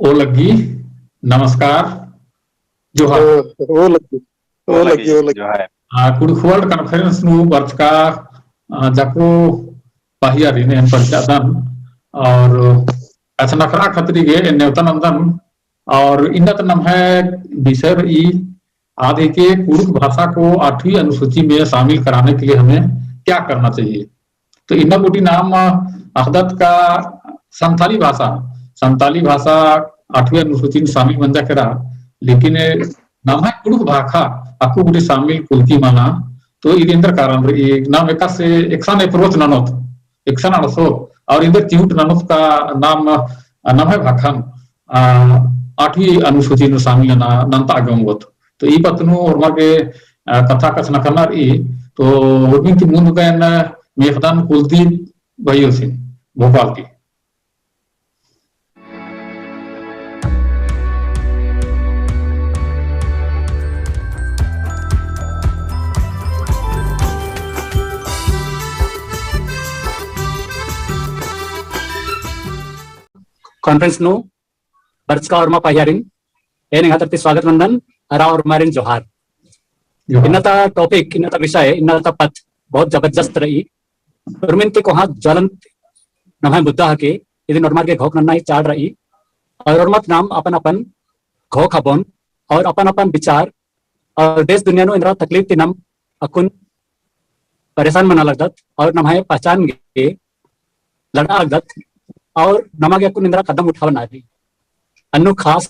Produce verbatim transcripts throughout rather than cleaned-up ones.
ओ लग्गी, नमस्कार, जोहार। ओ, ओ लग्गी, ओ ओ लग्गी, लग्गी, ओ लग्गी। जोहार। आ, कुँड़ुख़ World Conference नू बरचका, आ, जाको पहियारिन एन बरचदन और कछनखरआ खतरी गे एन नेवता नन्दन और इन्ना ता नम्है विषय रई आद हिके कुँड़ुख़ भाषा को आठवीं अनुसूची में शामिल कराने के लिए हमें क्या करना चाहिए। तो इन्ना गूटी नाम अख़दत का संथाली भाषा, संथाली भाषा आठवीं अनुसूची में शामिल मंजा केरा, लेकिन नम्है कुँड़ुख़ भाखा अक्कु गूटी शामिल कुल्की मना, तो इद एन्देर कारण रई, नाम एकासे एकसन approach ननोत, एकसन अंड़सोत, और एन्देर चिहुट ननोत का नाम, नम्है भाखन, आ, आठवीं अनुसूची नू शामिल नना, नन्ता गे ओंगोत। तो ई पत्त नू ओर्मा गे, आ, कत्था कछनखरना रई, तो उर्मिन ती मुन्द गे एन मेख़दन कुलदीप भैयोसिन, भोपाल ती। Conference नू बरचका ओर्मा पहियारिन एन एंग्है तरती स्वागत नन्दन, अरा ओर्मारिन जोहार। जोहार। इन्ना ता topic, इन्ना ता विषय, इन्ना ता पत्त बहुत जबरदस्त रई। उर्मिन ती कोहाँ ज्वलंत नम्है मुद्दा हके, इदिन ओर्मर गे घोख नन्ना ही चाड़ रई। और ओर्मत नाम अपन अपन घोख हबोन और अपन अपन विचार और देश दुनिया नू एन्दरा तकलीफ ती नाम अक्कुन परेशान मना लगदत और नम्है पहचान गे लड़आ लगदत और नमा गे अक्कुन एन्दरा कदम उठाबअना रई। अन्नु खास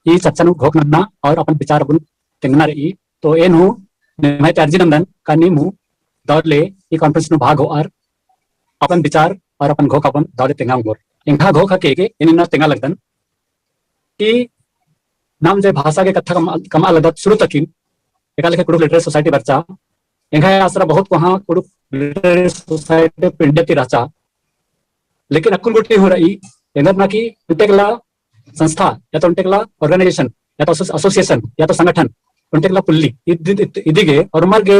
ई चर्चा नू घोख नन्ना और अपन विचार अबुन तेंगना रई। तो एन हूँ निम्है ती अर्जी नन्दन का नीम हूँ दव ले ई conference नू भाग होअर अपन विचार और अपन घोख अपन दव ले तेंगा ओंगोर। एंग्है घोख हके के एन इन्ना तेंगा लगदन कि नाम जे भाषा गे कत्था कम, कमआ लगदत शुरू तकिन, एका लेखे कुँड़ुख़ Literary Society बरचा, एंग्है आसरा बहुत कोहाँ कुँड़ुख़ Literary Society of India ती रहचा, लेकिन अक्कुन गूटी हूँ रई, एन्देर ना कि ओन्टे एकला संस्था, या तो ओन्टे एकला organization, या तो एसोस-, association, या तो संगठन, ओन्टे एकला पुल्ली, इद-, इद-, इदिगे, ओर्मर गे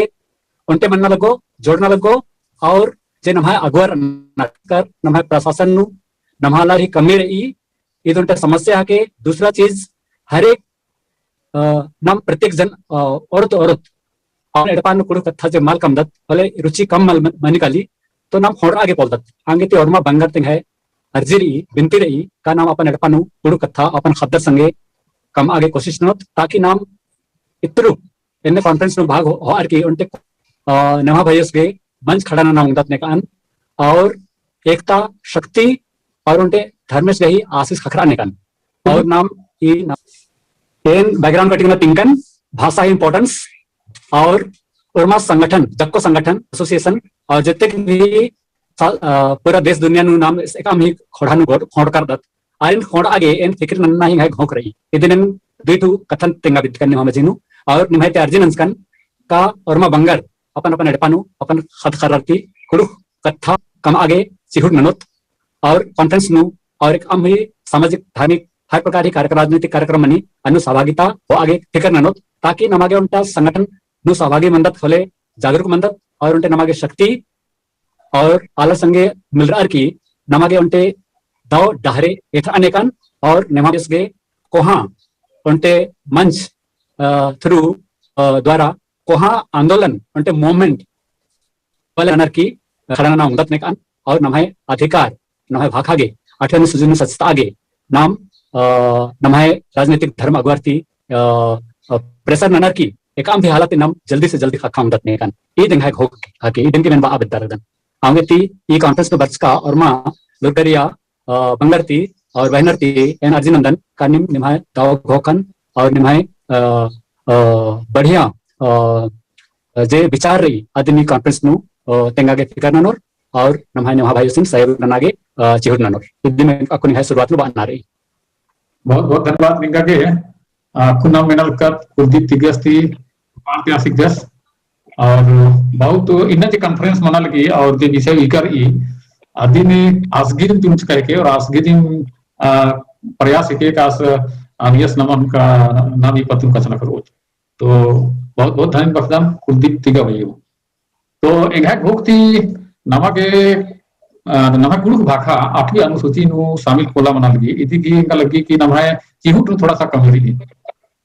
ओन्टे मन्ना लग्गो, जोड़ना लग्गो, और जे नम्है अगुवर नकर, नम्है प्रशासन नू, नम्है आलर ही कमी रई, ईद ओन्टे समस्या हके। दूसरा चीज, हर एक, अ, नाम प्रत्येक जन, अ, औरत, औरत, अपन एड़पा नू कुँड़ुख़ कत्था जे मल कमदत, भले रुचि कम मल मन-, मनी काली, तो नाम ख़ोंड़रआ गे पोलदत। आंगे ती ओर्मा बंगर ती एंग्है अर्जी रई, बिनती रई, का नाम अपन एड़पा नू कुँड़ुख़ कत्था अपन ख़द्दर संगे कमआ गे कोशिश ननोत, ताकि नाम इत्रु एन्ने conference नू भाग हो-, होअर की ओन्टे, अ, नेम्हा भइयस गे मंच खड़ा नना ओंगदत नेकान, और एकता शक्ति और ओन्टे धर्मेस गही आशीष ख़क्खरआ नेकान। और नाम ई ना-, एन background कटिंग ना तिंकन, भाषा importance और ओर्मा संगठन, जक्को संगठन, association और जितने भी सा-, अ, पूरा देश दुनिया नू नाम एकअम ही ख़ोंड़हा नू गोड़-, ख़ोंड़रकदत, आरिन ख़ोंड़आ गे एन फिकिर नन्ना ही एंग्है घोख रई। इदिन एन दुई ठू कत्थन तेंगा बिद्दकन निम्हा मझी नू, और निम्है ती अर्जी नंजकन का ओर्मा बंगर अपन अपन एड़पा नू अपन ख़द्द ख़र्रर ती कुँड़ुख़ कत्था कमआ गे चिहुट ननोत, और conference नू और एकअम ही सामाजिक, धार्मिक, हर प्रकार ही कार्यक्रम, राजनीतिक कार्यक्रम मनी अन्नु सहभागिता होआ गे फिकर ननोत, ताकि नमा गे ओन्टा संगठन नू सहभागी मंदत होले जागरूक मंदत और ओन्टे नमा गे शक्ति और आलर संगे मिलरअर की नमा गे ओन्टे दव डहरे एथरआ नेकान और नेम्हा भइयस गे कोहाँ ओन्टे मंच, अ, through, अ, द्वारा कोहाँ आंदोलन ओन्टे movement वाले ननर की खड़ा नना ओंगदत नेकान और नम्है अधिकार, नम्है भाखा गे, आठवें अनुसूची नू सचतआ गे, नाम, अ, नम्है राजनीतिक धर्म अगुवर ती, अ, अ, pressure ननर की एकअम भी हालत नाम जल्दी से जल्दी ख़क्खा ओंगदत नेकान। ईद एंग्है घोख हके, ईद एन ती मेन बआ बेद्दा लगदन। अवंगे ती ई conference नू बरचका ओर्मा लुरकरिया, अ, बंगर ती और बहिनर ती एन अर्जी नंदन का नीम निम्है दव घोखन और निम्है, अ, अ, बढ़िया, अ, जे विचार रई अदिन ई conference नू, अ, तेंगा गे फिकर ननोर और नम्है नेम्हा भइयसिन सहयोग नना गे, अ, चिहुट ननोर। इदिन अक्कुन एंग्है शुरुआत नू बअना रई। बहुत बहुत धन्यवाद निंगा गे। अ, अक्कुन नाम मेना लगदत कुलदीप तिग्गस ती, भोपाल ती आसिकदस। और बहुत इन्ना जे conference मना लगी और जे विषय उइकर रई, अदिन आस गे दिम चुनचका हेके और आस गे दिम, अ, प्रयास हेके का आस, अ, अनियस नमन का नाम ई पत्त नू कछनखरोत। तो बहुत बहुत धन्यवाद बअदन कुलदीप तिग्गा भइयो। तो एंग्है घोख ती नमा गे अ, नम्है कुँड़ुख़ भाखा आठवीं अनुसूची नू शामिल कोला मना लगी, इदी गही एंगा लगी कि नम्है चिहुट नू थोड़ा सा कमी रई।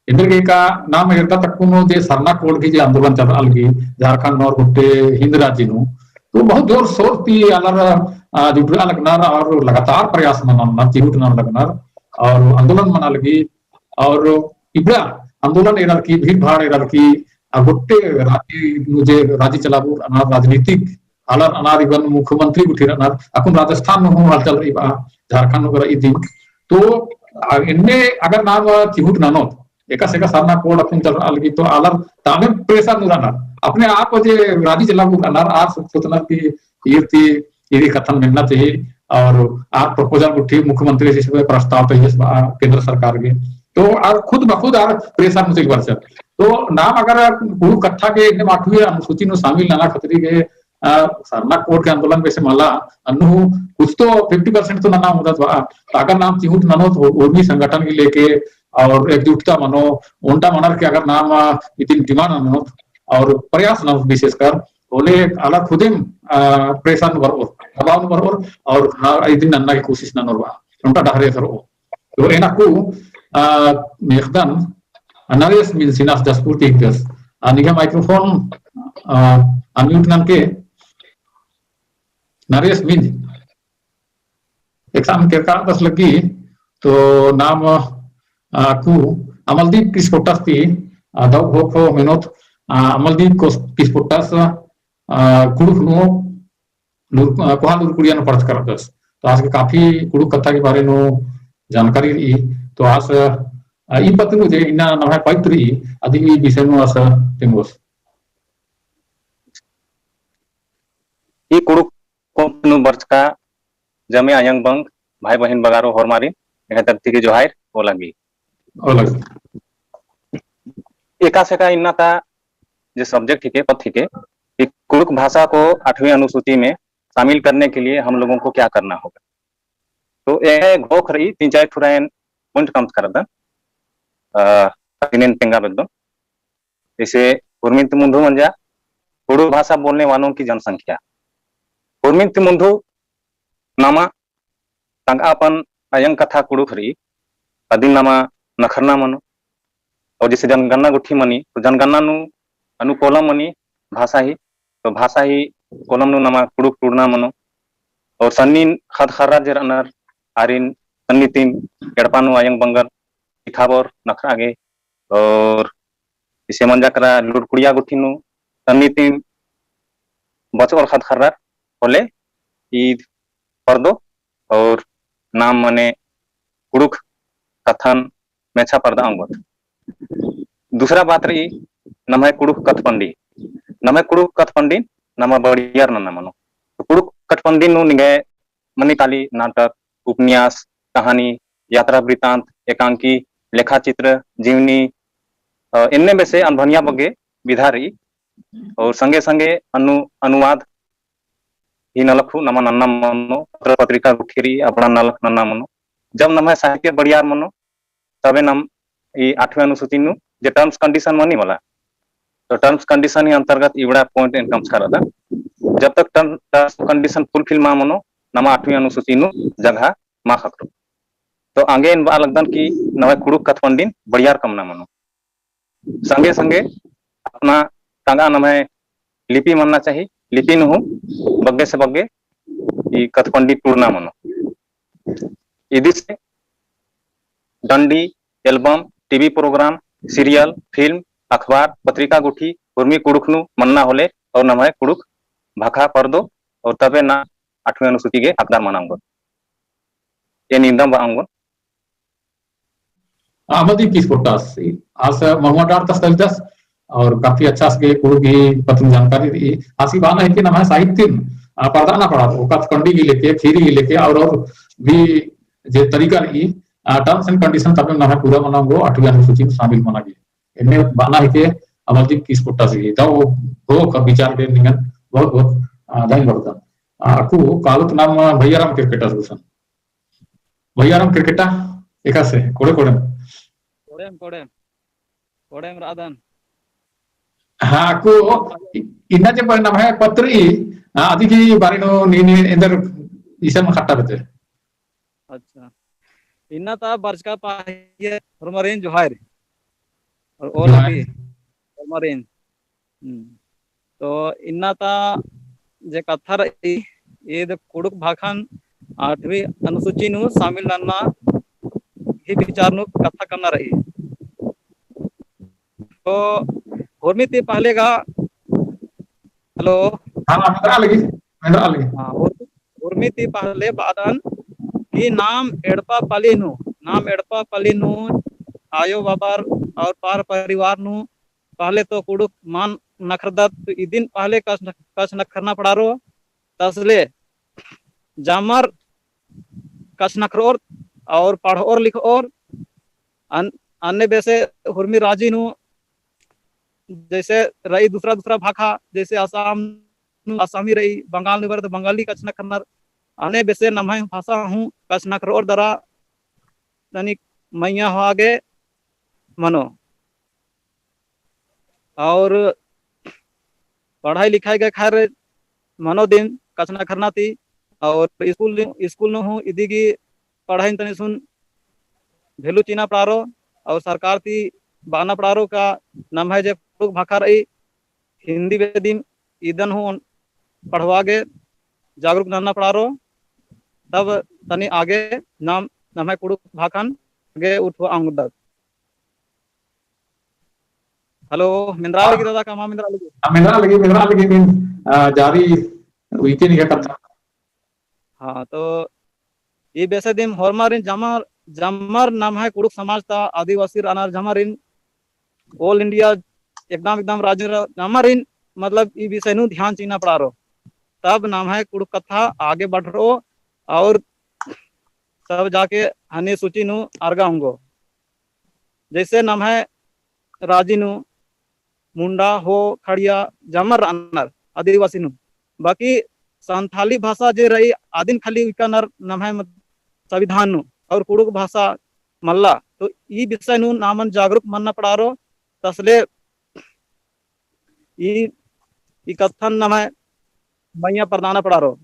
एन्देरगे का नाम एरदत अक्कुन जे सरना code गही जे आंदोलन चलरआ लगी झारखंड नू और गोट्टे हिंद राज्य नू, तो बहुत जोर शोर ती आलर, अ, जुटरआ लगनर और लगातार प्रयास मना लगनर, चिहुट नना लगनर और आंदोलन मना लगी। और इबड़ा आंदोलन एरा लगी, भीड़ भाड़ एरा लगी, अ, गोट्टे राजी नू जे राजी चलाबओर रअनर, राजनीतिक आलर रअनर, even मुख्यमंत्री गुट्ठी रअनर, अक्कुन राजस्थान नू हूँ हलचल रई बआ, झारखंड नू रई दिम। तो, अ, एन्ने अगर नाम चिहुट ननोत, एकासे का सरना code अक्कुन चलरआ लगी, तो आलर तामे pressure नू रअनर, अपने आप जे राजी चलाबओर रअनर, आर सोचनर कि ईर ती, ईर ती कत्थन मेन्ना चाहिए, और आर proposal गुट्ठी मुख्यमंत्री से प्रस्ताव तइयस बआ केंद्र सरकार गे। तो आर खुद बखुद आर pressure नू चइल बरचर। तो नाम अगर कुँड़ुख़ कत्था गे एन्ने आठवीं अनुसूची नू शामिल नना खतरी गे, अ, सरना code के आंदोलन बेसे मला, अन्नु कुछ तो fifty percent तो नना ओंगदत बआ। तो अगर नाम चिहुट ननोत, उर्मी संगठन गही लेके और एकजुटता मनो, ओन्टा मनर के अगर नाम, अ, इदिन demand ननोत और प्रयास ननोत विशेषकर, होले आलर खुदिम, अ, pressure नू बरओर, दबाव नू बरओर और, अ, इदिन नन्ना की कोशिश ननोर बआ। ओन्टा डहरे सरओ। तो एन अक्कु, अ, मेख़दन, अ, नरेश मिंज सिनास जसपुर ती हिकदस। अ, निंग्है microphone, अ, unmute ननके, नरेश मिंज। एकसन केरकादस लग्गी, तो नाम, अ, अक्कु अमलदीप किस्पोट्टास ती, अ, दव घोख मेनोत, अ, अमलदीप कोस-, किस्पोट्टास, अ, कुँड़ुख़ नू लूर-, अ, कोहा लूरकुड़िया नू पढ़चका रअदस। तो आस गे काफी कुँड़ुख़ कत्था के बारे नू जानकारी रई। तो आस, अ, ई पत्त नू जे इन्ना नम्है पइत रई, अदी ई विषय नू आस तेंगोस। ई कुँड़ुख़ कोंप नू बरचका जमे अयंग बंग, भाई बहिन बगारो होरमारिन, एंग्है तरती के जोहार ओलगी। ओलगी। एकासे का इन्ना ता जे subject हिके, पत्त हिके, कि कुँड़ुख़ भाषा को आठवीं अनुसूची में शामिल करने के लिए हम लोगों को क्या करना होगा? तो ए घोख रई, तीन चार ठुरा एन point कमचका रअदन, अ, अदिन एन तेंगा बेद्दोन। जैसे उर्मिन ती मुन्धु मंजा, कुँड़ुख़ भाषा बोलने वालों की जनसंख्या। उर्मिन ती मुन्धु नामा तंगआ अपन अयंग कत्था कुँड़ुख़ रई, अदिन नामा नखरना मनो। और जैसे जनगणना गुट्ठी मनी, तो जनगणना नू अन्नु column मनी भाषा ही, तो भाषा ही column नू नामा कुँड़ुख़ टूड़ना मनो। और सन्निन ख़द्द ख़र्रा जे रअनर, आरिन सन्नी तिम एड़पा नू अयंग बंगर सिखाबओर नखरआ गे। और इसे मंजा केरा लूरकुड़िया गुट्ठी नू सन्नी तिम बचओर ख़द्द ख़र्रर होले ईद परदो और नाम मने कुँड़ुख़ कत्थन मेच्छा परदआ ओंगोत। दूसरा बात रई नम्है कुँड़ुख़ कत्थपंडी। नम्है कुँड़ुख़ कत्थपंडी नमा बड़ियार नन्ना मनो। तो कुँड़ुख़ कत्थपंडी नू निंग्है मनी काली नाटक, उपन्यास, कहानी, यात्रा वृत्तांत, एकांकी, लेखाचित्र, जीवनी, अ, एन्ने बेसे अनभनिया बग्गे विधा रई। और संगे संगे अनु-, अनुवाद ही नलख हूँ नमा नन्ना मनो, पत्र पत्रिका गुट्ठी रई अबड़ा नलख नन्ना मनो। जब नम्है साहित्य बड़ियार मनो, तबे नाम ई आठवीं अनुसूची नू जे terms condition मनी मला, तो terms condition ही अंतर्गत इबड़ा point एन कमचका रअदन। जब तक term, terms condition fulfill मा मनो, नमा आठवीं अनुसूची नू जगह मा ख़क्खरो। तो आगे एन बआ लगदन कि नम्है कुँड़ुख़ कत्थपंडिन बड़ियार कमना मनो। संगे संगे अपना तंगआ नम्है लिपि मन्ना चाही, लिपि नू हूँ बग्गे से बग्गे ई कत्थपंडी टूड़ना मनो। इदी से डंडी, album, TV program, serial, film, अखबार, पत्रिका गुट्ठी, उर्मी कुँड़ुख़ नू मन्ना होले और नम्है कुँड़ुख़ भाखा परदो और तबे ना आठवीं अनुसूची गे हकदार मना ओंगोन। एन इवंदम बआ ओंगोन। अमदी किस्पोट्टास, आस महुआ डाँड़ तस तलदस, और काफी अच्छा से कुँड़ुख़ गही पत्त नू जानकारी रई। आस ही बअना है कि नम्है साहित्य, आ, परदना पड़ा, ओ कत्थपंडी गही लेके, खीरी गही लेके, और, और भी जे तरीका रई, आ, terms and condition तबे नम्है पूरा मना ओंगो, आठवीं अनुसूची में शामिल मना गे। एन्ने बअना है कि अमलदीप किस्पोट्टास ही, दव घोख विचार गे निंगन बहुत बहुत, आ, धन्यवाद। आ, अक्कु कालोत नाम भैयाराम केरकेट्टास गुसन। भैयाराम केरकेट्टा, एकासे, कोड़े कोड़ेम। कोड़ेम, कोड़ेम। कोड़ेम रअदन। हाँ, अक्कु, इ-, इन्ना जे पर नम्है पत्त रई, हाँ, अदी गही बारे नू नीन एन्देर इसन खट्टा बेद्दर। अच्छा। इन्ना ता बरचका पहिया होरमारिन जोहार। और ओल जोहार। भी होरमारिन। हम्म। तो इन्ना ता जे कत्था रई, ईद कुँड़ुख़ भाखन आठवीं अनुसूची नू शामिल नन्ना ही विचार नू कत्था कमना रई। तो होरमी ती पहले गा, hello। हाँ, मेंदरा लगी, मेंदरा लगी। हाँ, होर-, होरमी ती पहले बअदन कि नाम एड़पा पल्ली नू, नाम एड़पा पल्ली नू आयो बाबर और पर परिवार नू पहले तो कुँड़ुख़ मल नखरदत, तो इदिन पहले कछनख-, कछनखरना पड़ारो, तसले जमर कछनखरओर और पढ़ओर लिखओर, अन-, अन्ने बेसे हुरमी राजी नू जैसे रई दूसरा दूसरा भाखा, जैसे आसाम नू आसामी रई, बंगाल नू बरत बंगाली कछनखरनर, अन्ने बेसे नम्है भाषा हूँ कछनखरओर दरा तनिक मइय्याँ होआ गे मनो। और पढ़ाई लिखाई गे खैर मनो दिम कछनखरना ती, और स्कूल, स्कूल नू हूँ इदी गही पढ़ाई तनी सुन value चिअना पड़ारो, और सरकार ती बअना पड़ारो का नम्है जे कुँड़ुख़ भाखा रई हिंदी बेदिम इदन हूँ पढ़वा गे जागरूक नन्ना पड़ारो, तब तनी आगे नाम, नम्है कुँड़ुख़ भाखन आगे उठवा ओंगदत। Hello, मेंदरा लगी दादा, कमा मेंदरा लगी? हाँ, मेंदरा लगी, मेंदरा लगी, नीन, आ, जारी उइके निंग्है कत्था। हाँ, तो ई बेसे दिम होरमारिन जमर, जमर नम्है कुँड़ुख़ समाज ता आदिवासी रअनर जमरिन all India एकदम, एकदम राज्य र-, जमरिन मतलब ई विषय नू ध्यान चिअना पड़ारो। तब नम्है कुँड़ुख़ कत्था आगे बढ़रओ और तब जाके हनी सूची नू अरगा ओंगो। जैसे नम्है राजी नू मुंडा हो खड़िया जमर रअनर आदिवासी नू, बाकी संथाली भाषा जे रई अदिन खाली उइकानर नम्है मत-, संविधान नू और कुँड़ुख़ भाषा मल्ला। तो ई विषय नू नामन जागरूक मन्ना पड़ारो, तसले ई, ई कत्थन नम्है मइय्याँ परदाना पड़ारो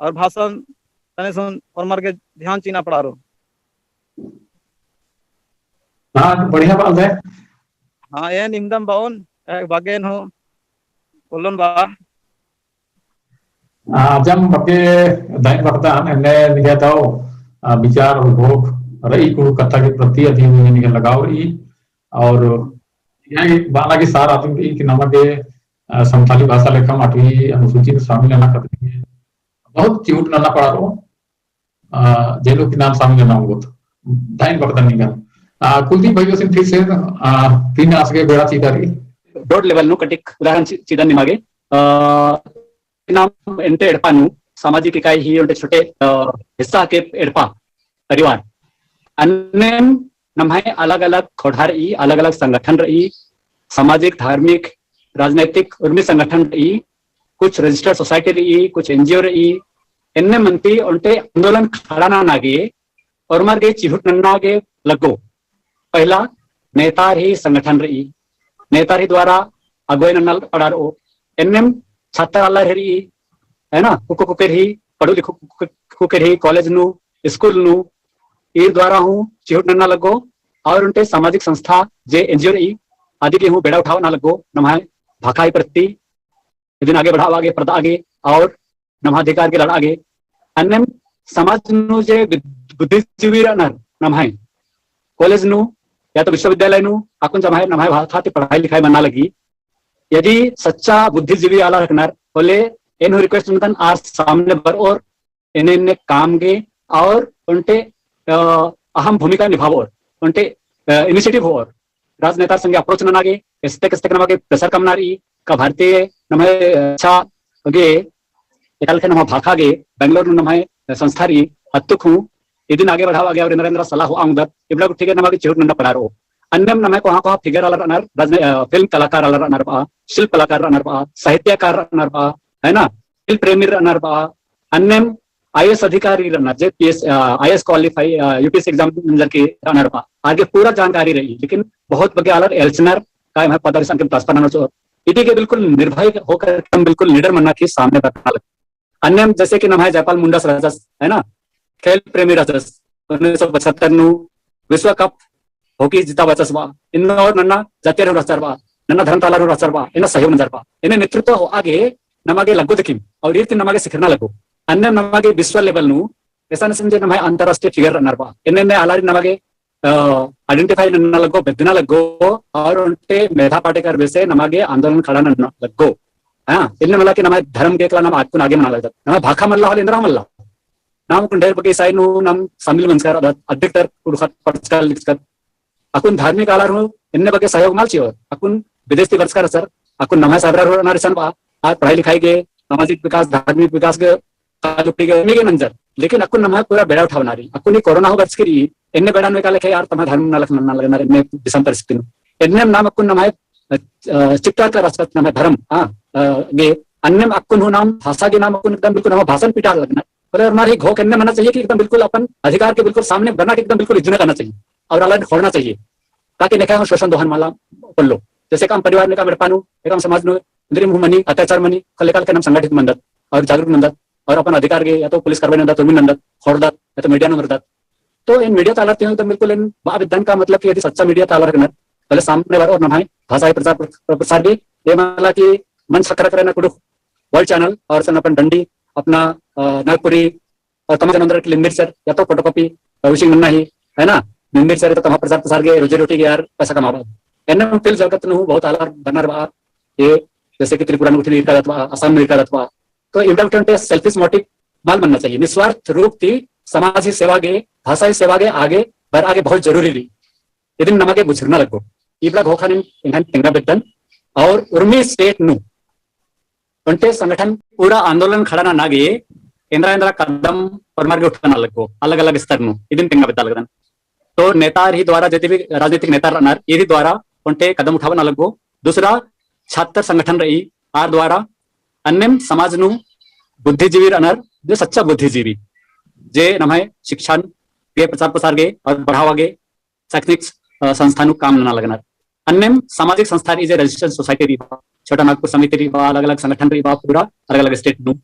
और भाषन तनी सुन होरमर गे ध्यान चिअना पड़ारो। हाँ, बढ़िया बात है। हाँ, एन इमदम बओन, ए, बग्गेन हूँ, बोलन बा। आ, जम बग्गे दाइन बखतन, एन्ने निंग्है दव, आ, विचार और भोग रई कुँड़ुख़ कत्था के प्रति अदिन निंग्है लगाव रई। और यह एक बाला की सार आदिम रई कि नमा गे, आ, संथाली भाषा लेखम आठवीं अनुसूची में शामिल नना खतरी बहुत चिहुट नना पड़ारो। आ, जे लोग के नाम सामने ना होत। दाइन बखतन निंगन। आ, कुलदीप भैया सिन फिर से, आ, तीन आस गे बेड़ा चीदा रई। Broad level नू कटिक उदाहरण ची-, चीदन निमा गे। आ, नाम एन्टे एड़पा नू सामाजिक इकाई ही ओन्टे छोटे, आ, हिस्सा के एड़पा परिवार। अन्नेम नम्है अलग-अलग खोड़हा रई, अलग-अलग संगठन रई, सामाजिक, धार्मिक, राजनैतिक उर्मी संगठन रई, कुछ registered society रई, कुछ NGO रई, एन्ने मन्ती ओन्टे आंदोलन खड़ा नना गे, ओर्मर गे चिहुट नन्ना गे लग्गो। पहला नेतार ही संगठन रई, नेतार ही द्वारा अगुवाई नन्ना पड़ारओ, एन्नेम छात्र आलर ही रई, है ना, कुको कुकेर ही, पढ़ू लिखू कुकेर ही, college नू, school नू, ईर द्वारा हूँ चिहुट नन्ना लग्गो, और ओन्टे सामाजिक संस्था जे NGO रई, आदि गे हूँ बेड़ा उठावा नना लग्गो, नम्है भाखा ही प्रति, इदिन आगे बढ़ावा गे, परदा गे, और नम्है अधिकार गे लड़ा गे। अन्नेम समाज नू जे बुद्ध-, बुद्धिजीवी रअनर नम्है, college नू, या तो विश्वविद्यालय नू, अक्कुन जम्है नम्है भाखा ती पढ़ाई लिखाई मन्ना लगी। यदि सच्चा बुद्धिजीवी आलर हिकनर, होले एन हूँ request नन्दन आर सामने बरओर एन्ने एन्ने काम गे और ओन्टे, अ, अहम भूमिका निभाबओर, ओन्टे, अ, initiative होओर, राजनेतार संगे approach नना गे, एस्ते केस्ते नमा गे pressure कमना रई, का भारतीय नम्है, अ, अच्छा गे, एकालेखे नम्है भाखा गे, बेंगलोर नू नम्है संस्था रई, अत्तुक हूँ, इदिन आगे बढ़ावा गे और एन्दरा एन्दरा सलाह होआ ओंगदत, इबड़ा गुट्ठी गे नमा गे चिहुट नन्ना पड़ारओ। अन्नेम नम्है कोहाँ कोहाँ figure आलर रअनर, राजने-, अ, film कलाकार आलर रअनर बआ, शिल्प कलाकार रअनर बआ, साहित्यकार रअनर बआ, है ना, खेल प्रेमी रअनर बआ, अन्नेम IAS अधिकारी रअनर, जे PS, अ, IAS qualify, अ, UPSC exam नंजर की रअनर बआ। आर गे पूरा जानकारी रई, लेकिन बहुत बग्गे आलर एल्चनर का एम्है पद आरिस अन्नेम transfer ननर चिओर। इदी गे बिल्कुल निर्भय होकर हम बिल्कुल निडर मन्ना की सामने बरना लगी। अन्नेम जैसे कि नम्है जयपाल मुंडस रहचस, है ना, खेल प्रेमी रहचस, उन्नीस सौ पचहत्तर नू विश्व कप हॉकी जिताबाचस बा, इन्ना और नन्ना जातियर हूँ रहचर बा, नन्ना धर्म तालर हूँ रहचर बा, इन्ना सहयोग नंजर बा। इन्ने नेतृत्व होआ गे नमा गे लग्गो दिकिम, और ईर ती नमा गे सिखरना लग्गो। अन्नेम नमा गे विश्व level नू ऐसा नसन जे नम्है अंतर्राष्ट्रीय figure रअनर बा। इन्ने ने आलारिन नमा गे, अ, identify नन्ना लग्गो, बेद्दना लग्गो, और ओन्टे मेधा पाटेकर बेसे नमा गे आंदोलन खड़ा नन्ना लग्गो। हाँ, इन्ने मला कि नम्है धर्म गे एकला नाम अक्कुन आगे मना लगदत। नम्है भाखा मल्ला होले एन्दरा मल्ला। नाम अक्कुन ढेर बग्गे ईसाई नू नाम शामिल मंजकर, अधिकतर कुँड़ुख़त पढ़चकत लिखचकत। अक्कुन धार्मिक आलर हूँ एन्ने बग्गे सहयोग मल चिओर। अक्कुन विदेश ती बरचकर रहचर, अक्कुन नम्है साबरर हूँ रअनर इसन बा, आर पढ़ाई लिखाई गे, सामाजिक विकास, धार्मिक विकास गे, कालुपटी गे, एन्ने गे नंजर। लेकिन अक्कुन नम्है पूरा बेड़ा उठाबअना रई। अक्कुन ई कोरोना हूँ बरचकी रई, एन्ने बेड़ा नू एका लेखे आर तम्है धर्म नलख नन्ना लगनर, एन्ने विषम परिस्थिति नू। एन्नेम नाम अक्कुन नम्है, अ, अ, चिपटारकर रहचकत नम्है धर्म, हाँ, अ, गे, अन्नेम अक्कुन हूँ नाम भाषा गे नाम अक्कुन एकदम बिल्कुल नम्है भाषन पिटार लगनर। होले ओर्मर ही घोख एन्ने मन्ना चाहिए कि एकदम बिल्कुल अपन अधिकार के बिल्कुल सामने बना के एकदम बिल्कुल इज्जना करना चाहिए और आलारिन ख़ोंड़ना चाहिए, ताकि नेखय हूँ शोषण दोहन मला पोल्लो। जैसे एकअम परिवार नू, एकअम एड़पा नू, एकअम समाज नू, इन्द्रिम हूँ मनी, अत्याचार मनी, होले एका लेखे नाम संगठित मनदत और जागरूक नंदत और अपन अधिकार गे या तो पुलिस कार्रवाई नंदत, उर्मी नंदत, ख़ोंड़दत या तो media नू बरदत। तो एन media ता आलर ती हूँ एकदम बिल्कुल एन बआ बेद्दन का मतलब कि यदि सच्चा media ता आलर रअनर, होले सामने बरओर नम्है भाषा ही प्रचार प्र-, प्रसार गे, ये मला कि मंच ख़क्खरा करना कुँड़ुख़ World Channel और सन अपन डंडी, अपना, अ, नागपुरी और तमाम जनोंदर की लिम्बिरचर या तो photocopy publishing नन्ना ही, है ना? लिम्बिरचर तो तम्है प्रचार प्रसार गे रोजी रोटी गे आर पैसा कमाबआ। एन्ने film जगत नू बहुत आलर बरनर बआ, ये जैसे कि त्रिपुरा नू गुट्ठिन ईरकादत बआ, असम नू ईरकादत बआ। तो इबड़ा गुट्ठिन ओन्टे selfish motive मल मन्ना चाहिए। निस्वार्थ रूप ती समाज ही सेवा गे, भाषा ही सेवा गे आगे बरआ गे बहुत जरूरी रई। इदिन नमा गे बुझुरना लग्गो। इबड़ा घोखन एंगन तेंगा बेद्दन और उर्मी state नू ओन्टे संगठन पूरा आंदोलन खड़ा नना गे एन्द्रा एन्द्रा कदम ओर्मर गे उठाबअना लग्गो, अलग-अलग स्तर नू, इदिन तेंगा बेद्दा लगदन। तो नेतार ही द्वारा, जति भी राजनीतिक नेतार रअनर, ईर ही द्वारा ओन्टे कदम उठाबअना लग्गो। दूसरा, छात्र संगठन रई, आर द्वारा, अन्नेम समाज नू बुद्धिजीवी रअनर, जे सच्चा बुद्धिजीवी, जे नम्है शिक्षण गे, प्रचार प्रसार गे और बढ़ावा गे शैक्षणिक, अ, संस्था नू काम नना लगनर। अन्नेम सामाजिक संस्था रई जे Resistance Society रई बआ, छोटा नागपुर समिति रई बआ, अलग-अलग संगठन रई बआ, पूरा अलग-अलग state नू।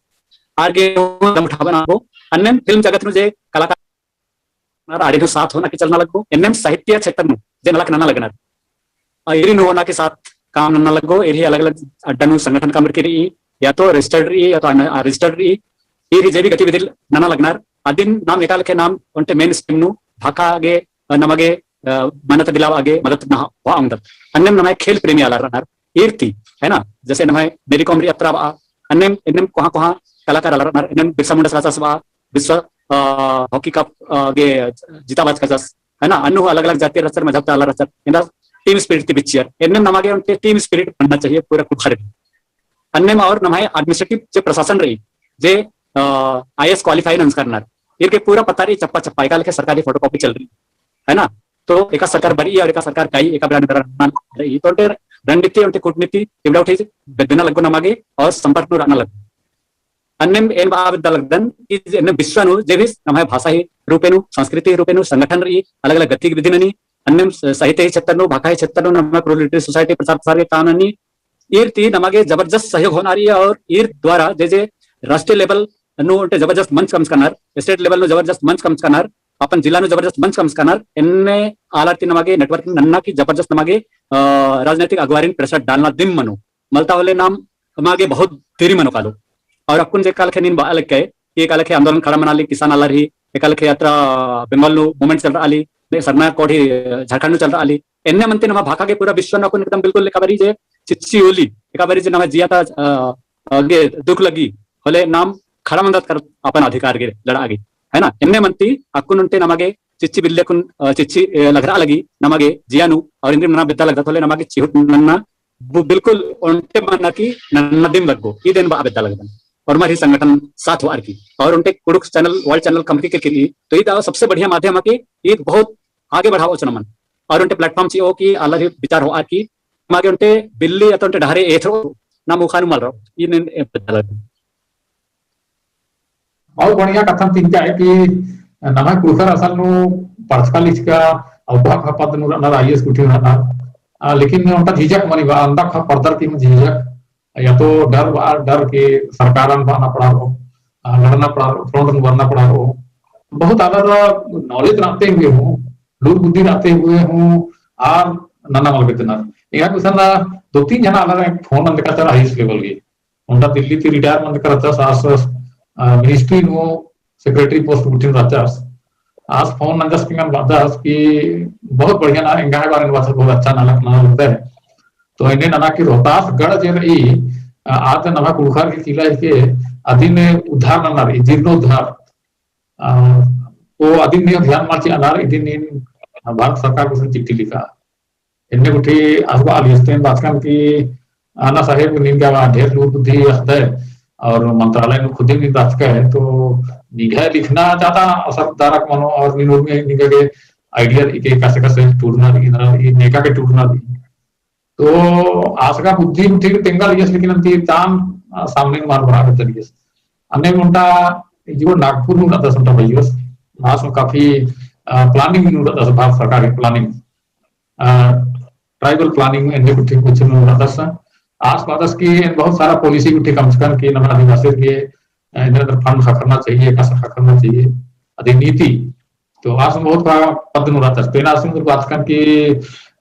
आर गे कदम उठाबअना लग्गो। अन्नेम film जगत नू जे कलाकार आरिन हूँ साथ होना की चलना लग्गो। एन्नेम साहित्य क्षेत्र नू जे नलख नना लगनर, अ, ईरिन हूँ होना की साथ काम नना लग्गो। ईर ही अलग-अलग अड्डा नू संगठन कमरकी रई, या तो registered रई, या तो अन-, अ, registered रई। ईर ही जे भी गतिविधि नना लगनर, अदिन नाम एका लेखे नाम ओन्टे mainstream नू भाखा गे, अ, नमा गे, अ, मान्यता दिलाबआ गे मदद नना होआ ओंगदत। अन्नेम नम्है खेल प्रेमी आलर रअनर, ईर ती, है ना, जैसे नम्है मेरी कॉम रई अत्रा बआ, अन्नेम, एन्नेम कोहाँ कोहाँ कलाकार आलर रअनर, एन्नेम बिरसा मुंडस रहचस बआ, विश्व, अ, hockey cup, अ, गे जिताबाचकस, है ना, अन्नु अलग-अलग जातियर रहचर, मजहब ता आलर रहचर, एन्दा team spirit ती बिच्चियर, एन्नेम नमा गे ओन्टे team spirit बनना चाहिए पूरा कुँड़ुख़र गे। अन्नेम और नम्है administrative जे प्रशासन रई, जे, अ, IAS qualify नंजकर रअनर, ईर गे पूरा पता रई चप्पा चप्पा, एका लेखे सरकारी photocopy चल रई, है ना? तो एका सरकार बरई और एका सरकार काई, एका बेड़ा नू बेड़ा नू रई, तो ओन्टे रणनीति, ओन्टे कूटनीति, इबड़ा गुट्ठी बेद्दना लग्गो नमा गे और संपर्क नू रअना लग्गो। अन्नेम एन बआ बेद्दा लगदन कि जे एन्ने विश्व नू जे भी नम्है भाषा ही रूपे नू, संस्कृति ही रूपे नू, संगठन रई, अलग-अलग गतिविधि ननी, अन्नेम स-, साहित्य ही क्षेत्र नू, भाखा ही क्षेत्र नू, नम्है Kuru Literary Society प्रचार प्रसार गे काम ननी, ईर ती नमा गे जबरदस्त सहयोग होअना रई और ईर द्वारा जे जे राष्ट्रीय level नू ओन्टे जबरदस्त मंच कमचका रअनर, state level नू जबरदस्त मंच कमचका रअनर, अपन जिला नू जबरदस्त मंच कमचका रअनर, एन्ने आलर ती नमा गे network नन्ना की जबरदस्त नमा गे, अ, राजनैतिक अगुवारिन pressure डालना दिम मनो। मलता होले नाम नमा गे बहुत देरी मनो कालो। और अक्कुन जे एका लेखे नीन बआ लग्गय, कि एका लेखे आंदोलन खड़ा मना ली, किसान आलर ही, एका लेखे अत्रा बंगाल नू movement चल रआ ली, सरना code ही झारखंड नू चल रआ ली। एन्ने मन ती नमा भाखा गे पूरा विश्व नू अक्कुन एकदम बिल्कुल एका बारी जे चिच्ची ओली, एका बारी जे नमा जिया ता, अ, अ, गे दुख लग्गी, होले नाम खड़ा मंदत कर अपन अधिकार गे लड़आ गे, है ना? एन्ने मन ती अक्कुन ओन्टे नमा गे चिच्ची बिल्ले अक्कुन, अ, चिच्ची, अ, लघरआ लगी नमा गे जिया नू, और इन्द्रिम नना बेद्दा लगदत होले नमा गे चिहुट नन्ना बु-, बिल्कुल ओन्टे मना की नन्ना दिम लग्गो, ईद एन बआ बेद्दा लगदन। ओर्मर ही संगठन साथ होअर की, और ओन्टे कुँड़ुख़ channel, World Channel कमरकी केरकी रई, तो ईद सबसे बढ़िया माध्यम है कि ईद बहुत आगे बढ़ाओ चनमन, और ओन्टे platform चिओ कि आलर ही विचार होअर की, नमा गे ओन्टे बिल्ली या तो ओन्टे डहरे एथरो ना मुखा नू मल रओ, ईद एन बेद्दा लगदन। बहुत बढ़िया कत्थन तिंकय कि नम्है कुँड़ुख़र असल नू पढ़चका लिखचका, अउर भाखा पद नू रअनर, IAS गुट्ठी रअनर। आ, लेकिन ओन्टा झिझक मनी बआ, अंदा खा परदर की झिझक, या तो डर बआ, डर के सरकारन बअना पड़ारओ। अ, लड़ना पड़ा, front में बरना पड़ा रओ। बहुत आलर knowledge रहते हुए हूँ, लूर बुद्धि रहते हुए हूँ, आर नना मल बेद्दनर। एंगा गुसन दो तीन जना आलर एक phone नंजका रहचर highest level गे। ओन्टा दिल्ली ती retire मंजका रहचस, आस, अ, ministry नू secretary post गुट्ठिन रहचस। आस phone नंजस की एंगन बअदस कि बहुत बढ़िया ना, एंग्है बारे में बाचस, बहुत अच्छा नलख नना लगदय। तो एन्ने नना कि रोहतास गढ़ जे रई, अ, आद नम्है कुँड़ुख़र गे किला हिके, अदिन उद्धार नना रई, जीर्णोद्धार। अ, तो अदिन नीन ध्यान मल चिअनर, इदिन नीन भारत सरकार गुसन चिट्ठी लिखा। एन्ने गुट्ठी आस बआ लियस, तो एन बाचकन कि अन्ना साहेब, नीन गा ढेर लूर बुद्धि अख़दय और मंत्रालय नू खुदिम नीन रहचकय, तो निंग्है लिखना ज्यादा असरदारक मनो और नीन उर्मी निंगा गे idea रई कि एकासे एकासे टूड़ना रई, इन्ना रई, नेका गे टूड़ना रई। तो आस गा बुद्धि गुट्ठी तेंगा लियस, लेकिन अन्ती तान, अ, सामने मल बरआ बेद्दा लियस। अन्ने ओन्टा जो नागपुर नू रअदस ओन्टा भइयस, आस काफी, अ, planning नू रअदस, भारत सरकार की planning, अ, tribal planning एन्ने गुट्ठी कुछ नू रअदस। आस बअदस कि एन बहुत सारा policy गुट्ठी कमचकन कि नम्है आदिवासिर गे, अ, इन्ना fund ख़क्खरना चाहिए, एकासे ख़क्खरना चाहिए, अदी नीति तो आस बहुत बड़ा पद नू रअदस। तो एन आसिन उन्दुल बाचकन कि,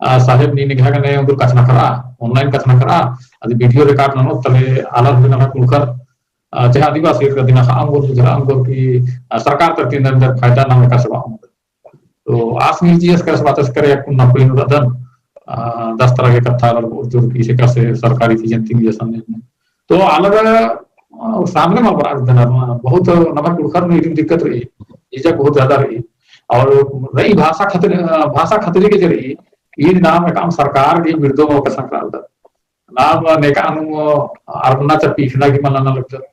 अ, साहेब, नीन एंग्है गने उन्दुल कछनखरआ, online कछनखरआ, अदी video record ननोत, तले आलर हूँ नम्है कुँड़ुख़र, अ, चाहे आदिवासी का दिना ख़ा अम्बोर, बुझरआ अम्बोर कि, अ, सरकार तरती एन्देर फायदा नाम एकासे बआ ओंगदत। तो आस नीन चिअस, एकासे बाचस करे अक्कुन नपई नू रअदन, अ, दस तरह के कत्था आलर बओर कि एकासे सरकारी चीजन तिंगियस अन्ने। तो आलर, अ, सामने मा बरआ बेद्दनर, बहुत नम्है कुँड़ुख़र नू इदिन दिक्कत रई, झिझक बहुत ज्यादा रई। और रई भाषा खतरी, अ, भाषा खतरी के जे रई, ईद नाम एकअम सरकार गे बिड़दो मा कछनखरआ लगदत। नाम नेका नू अरबना चा पीखना गे मल नना लगदत,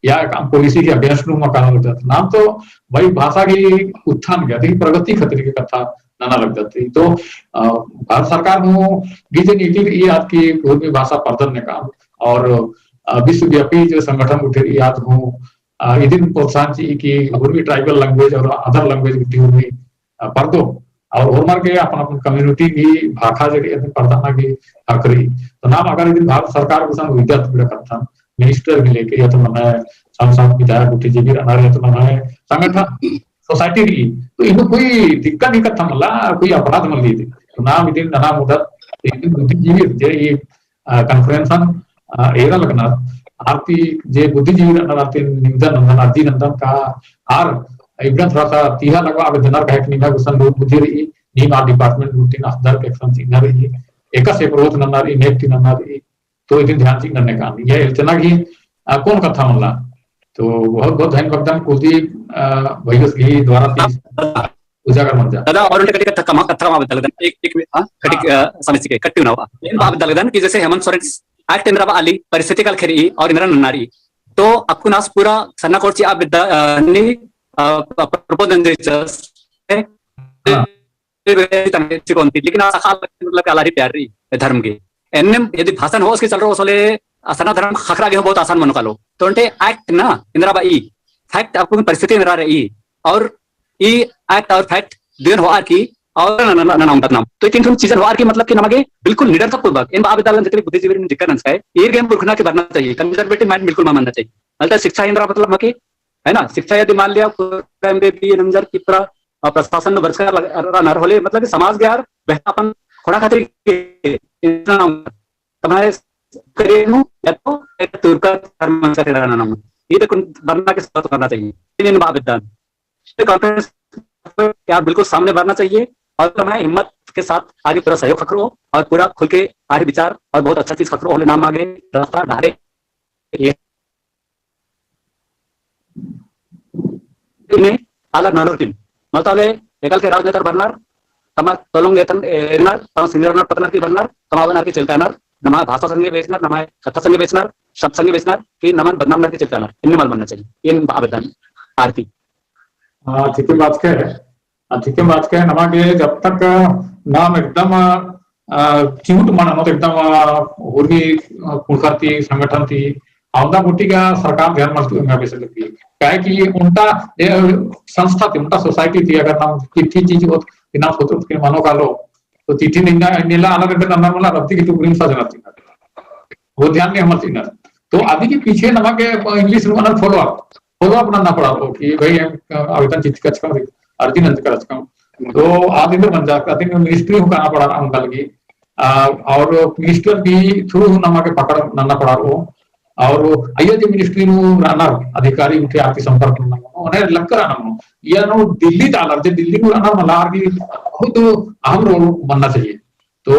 या एकअम policy गे against नू मल काना लगदत। नाम तो भाई भाषा गे उत्थान गे, अदी प्रगति खतरी के कत्था नना लगदत। तो, अ, भारत सरकार हूँ गे जे नीति रई आद कि उर्मी भाषा परदन नेका, और, अ, विश्वव्यापी जो संगठन गुट्ठी रई आद हूँ, अ, इदिन प्रोत्साहन चिई कि उर्मी tribal language और other language गुट्ठी उर्मी, अ, परदो। और होरमर गे अपन अपन community गही भाखा जे रई अदिन परदना गे हक रई। तो नाम अगर इदिन भारत सरकार गुसन उइदत बिड़ा कत्थन, minister गे लेके या तो नम्है सांसद विधायक गुट्ठी जे भी रअनर या तो नम्है संगठन society रई, तो इन्नु कोई दिक्कत ही कत्था मला, कोई अपराध मल रई। तो नाम इदिन नना ओंगदत, इदिन बुद्धिजीवी जे ई अ, conference अन, अ, एरा लगनर, आर ती जे बुद्धिजीवी रअनर आर ती निवेदन नन्दन, अर्जी नन्दन का आर इबड़न थोड़ा सा तीहा लगवा बेद्दनर, काहे कि निम्है गुसन लूर बुद्धि रई, नीम आर department गुट्ठिन अख़दर के एकसन चिअनर रई, एकासे approach नन्ना रई, नेग ती नन्ना रई, तो इदिन ध्यान चिअनर नेका। या एल्चना गही, अ, कौन कत्था मला। तो बहुत बहुत धन्यवाद कुलदीप, अ, भइयस गही द्वारा ती उजागर मंजा। दादा, और ओन्टे कटिक कत्था कमआ, कत्था कमआ बेद्दा लगदन, एक, एक मिनट, हाँ, कटिक, हाँ। अ, समय चिके, कट्टी नवा। एन बआ बेद्दा लगदन कि जैसे हेमंत सोरेन act एन्दरा बआ आली, परिस्थिति काल ख़ेरी, और एन्दरा नन्ना रई। तो अक्कुन आस पूरा सन्ना कोट चिआ बेद्दा, अ, नी, अ, propose नंजस, हाँ। लेकिन आस अख़आ लगदन, मतलब, आलारिन प्यार रई धर्म गे। एन्नेम यदि भाषन होओस की चल रओस होले, अ, सन्ना धर्म ख़क्खरआ गे हूँ बहुत आसान मनो कालो। तो ओन्टे act ना, एन्दरा बई, fact अक्कुन परिस्थिति एन्दरा रई, और ई act और fact दुयन होअर की और न, न, न, न, न, न, न। तो ई तीन ठन चीजन होअर की मतलब कि नमा गे बिल्कुल निडरता पूर्वक एन बआ बेद्दा लगदन जितने बुद्धिजीवी जिक्का नंजकय, ईर गे एम पुरखना के बरना चाहिए, conservative mind बिल्कुल मल मन्ना चाहिए। अलता शिक्षा एन्दरा मतलब नमा गे, है ना, शिक्षा यदि मान लिया पूरा एमबीबी नंजर की पूरा, अ, प्रशासन में बरचका लग-, रअनर होले मतलब कि समाज गे आर बेहतर अपन खोड़ा खातिर के इतना तम्है करियर नू या तो एक तुरका धर्म मंसा के रहना नम। ई तो कुन बरना के साथ करना चाहिए। इन, इन बात दान। ये conference के आप बिल्कुल सामने बरना चाहिए और तम्है हिम्मत के साथ आगे पूरा सहयोग ख़क्खरो और पूरा खुल के आगे विचार और बहुत अच्छा चीज ख़क्खरो होले नाम आगे रास्ता ढारे। इन्ने आलर ननोर किम। मलताले एकल के राजनेतार बरनर, तमा तोलोंग एतन, ए, एरनर, तमा senior नर पतनर की बरनर, तमा बनर की चलतानर, नमा भाषा संगे बेचनर, नमा कत्था संगे बेचनर, शब्द संगे बेचनर, कि नमन बदनाम नर की चलतानर। इन्ने मल मनना चाहिए। इन बा आवेदन आरती। हाँ, ठीक है बात के। आ, ठीक है बात के। नमा गे जब तक नाम एकदम, आ, चिहुट मन होत एकदम, आ, उर्मी, आ, कुँड़ुख़र ती, संगठन ती, अवंदा गूटी गा सरकार ध्यान मल चिआ एंगा बेसे लगी। काहे कि ओन्टा, ए, संस्था ती, ओन्टा society ती अगर नाम चिट्ठी चिच्ची होत, इन्ना सोचोत कि मनो कालो, तो चिट्ठी निंगा, निला आलर एन्देर नन्ना मला रद्दी की टुकड़ी में सजना चिअनर। वो ध्यान नहीं हमर चिअनर। तो अदी के पीछे नमा गे English नू मनर follow up। follow up नन्ना पड़ारओ कि भाई एम आवेदन चिच्चका रहचकम, अर्जी नंजका रहचकम। तो आद एन्देर मंजा, अदिन ministry हूँ काना पड़ारआ ओंगल गे। आ, और minister भी through हूँ नमा गे पकड़ नन्ना पड़ारओ। और अइय्या जे ministry नू रअनर अधिकारी गुट्ठी आर ती संपर्क नन्ना मनो, ओने लक्करआ ननो। इय्या नू दिल्ली ता आलर, जे दिल्ली नू रअनर मला आर गे बहुत अहम role मन्ना चाहिए। तो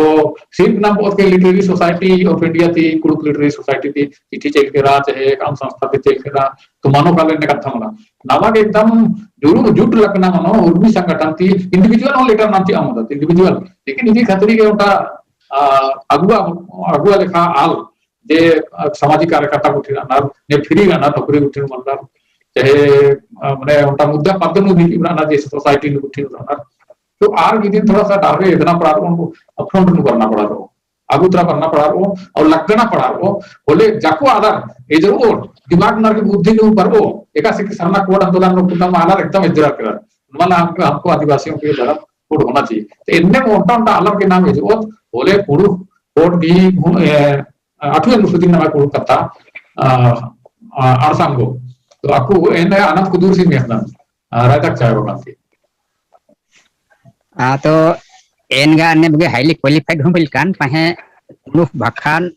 सिर्फ नाम बहुत के Literary Society of India ती, कुँड़ुख़ Literary Society ती चिट्ठी चइल केरा, चाहे एकअम संस्था ती चइल केरा, तो मनो काले ने कत्था मला। नमा गे एकदम जुड़ू, जुट लक्कना मनो, उर्मी संगठन ती individual हूँ letter नंजकी अहम होता, individual। लेकिन इदी खतरी गे ओन्टा, आ, अगुवा, अगुवा लेखा आल, जे, आ, सामाजिक कार्यकर्ता गुट्ठी रअनर, ने free रअनर, नौकरी गुट्ठी मल्लर, चाहे, आ, मने ओन्टा मुद्दा पद्द नू भी रअनर, जे society नू गुट्ठी रअनर। तो आर इदिन थोड़ा सा डहरे एदना पड़ारओ, upfront नू बरना पड़ारओ, अगु तरा बरना पड़ारओ, और लग्गना पड़ारओ, होले जाको आलर एजरओ, दिमाग नू आर गे बुद्धि नू बरओ, एकासे कि सरना code आंदोलन नू कुन्ता मा आलर एकदम एजरा केरर। मतलब हमको, हमको आदिवासियों के लिए धर्म code होना चाहिए। तो एन्ने ओन्टा ओन्टा आलर गे नाम एजरओत, होले कुँड़ुख़ code भी हूँ, ए, अठु एन सुदिन नमा कुँड़ुख़ कत्था, आ, आ, अड़सांगो। तो अक्कु एन आनंद कुदूर सिंह मेसनन, आ, रायता चाय रोगन ती। आ, तो एन गा अन्ने बग्गे highly qualified हूँ बलकन, पहें कुँड़ुख़ भाखान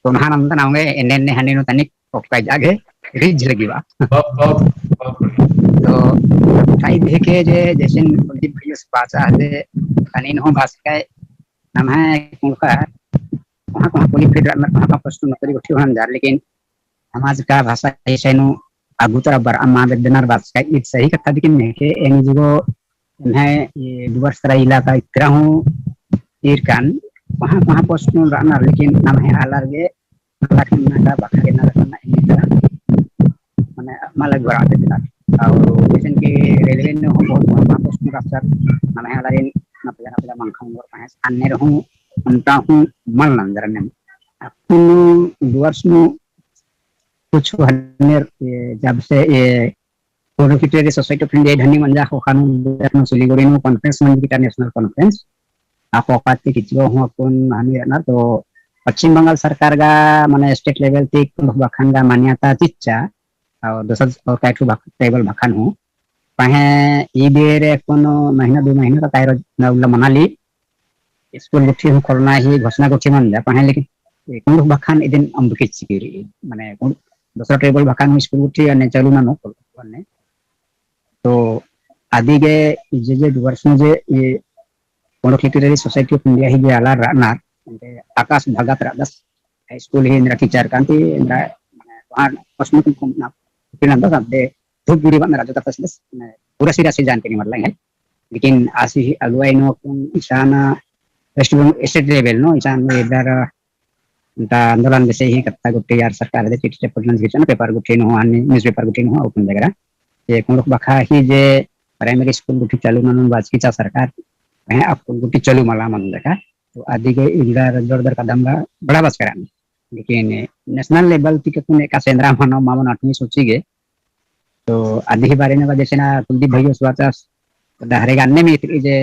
तो नहा नंदन औंगे, एन्ने एन्ने हन्ने नू तनिक ओक्का जागे रिज लगी बा। बहुत, बहुत, बहुत बढ़िया। तो ठाई देखे जे, जैसे कुलदीप भैया से बाचा जे, तनिन हूँ बाचकय, नम्है कुँड़ुख़र कोहाँ कोहाँ qualified रअनर, कोहाँ कोहाँ post नू नौकरी गुट्ठी होअनर, लेकिन समाज का भाषा ऐसे नू अगु तरा बरआ मा बेद्दनर बाचकय, ईद सही कत्था। लेकिन नेके एन जुगो एम्है ये डुअर्स तरा इलाका इतरा हूँ ईरकन कोहाँ कोहाँ post नू रअनर, लेकिन नम्है आलर गे लखना का बखरे ना लखना इन्ने तरा मने मलक बरआ बेद्दनर। और जैसे कि रेलवे नू हूँ बहुत कोहाँ कोहाँ post नू रअनर, नम्है आलर एन नपला नपला मंखा उंगोर पहें अन्ने रहूँ ओन्टा हूँ मल नंजर ने। अक्कुन डुअर्स नू कुछ हन्ने, ये, जब से ये कुँड़ुख़ Literary Society of India धनी मंजा ख़ोख़ा नू, सिलीगुड़ी नू conference मंजकी ता, national conference। आ ख़ोख़ा ती किचगो हूँ अक्कुन हनी रअनर, तो पश्चिम बंगाल सरकार गा, मने state level ती कुँड़ुख़ भाखान गा मान्यता चिच्चा, और दोसर और कई ठो भाख-, tribal भाखान हूँ। पहें ई बेर अक्कुन महीना दू महीना का कायरो ना उल्ला मनाली, स्कूल गुट्ठी हूँ खोलना ही घोषणा गुट्ठी मंजा, पहें लेकिन ये कुँड़ुख़ भाखान इदिन अम्बकी चिकी रई, मने कुँड़-, दोसरा tribal भाखान हूँ स्कूल गुट्ठी अन्ने चालू ननो खोल-, अन्ने। तो अदिगे जे, जे डुअर्स नू जे ये कुँड़ुख़ Literary Society of India ही जे आलर रअनर, एन्ने आकाश भगत रअदस, high school ही एन्दरा teacher कांती, एन्दरा, मने, वहाँ प्रश्न कुन कुन ना, कुन ना, धूपगुड़ी बअनर जो तक तसलस, मने, पूरा सिरा से जानकारी मल्ला है। लेकिन आसी ही अगुवाई नू कुन इसाना festival state level नू इसान एदर ता आंदोलन बेसे ही कत्था गुट्ठी आर सरकार दे चिट्ठी चप्पट नंजकी चा ना, paper गुट्ठी नू हूँ, अन्ने newspaper गुट्ठी नू हूँ, अक्कुन वगैरह। ये कुँड़ुख़ भाखा ही जे primary school गुट्ठी चालू ननोन बाचकी चा सरकार, हैं, अक्कुन गुट्ठी चालू मला मल देखा। तो अदिगे इन्दर जोरदार कदम गा बढ़ाबस केरा। लेकिन national level ती का कुन एकासे एन्दरा मनो मा मनो अटमी सोची गे। तो अदी ही बारे में बा जैसे ना कुलदीप भैया बाचस, तो डहरे गा अन्ने में इतरी जे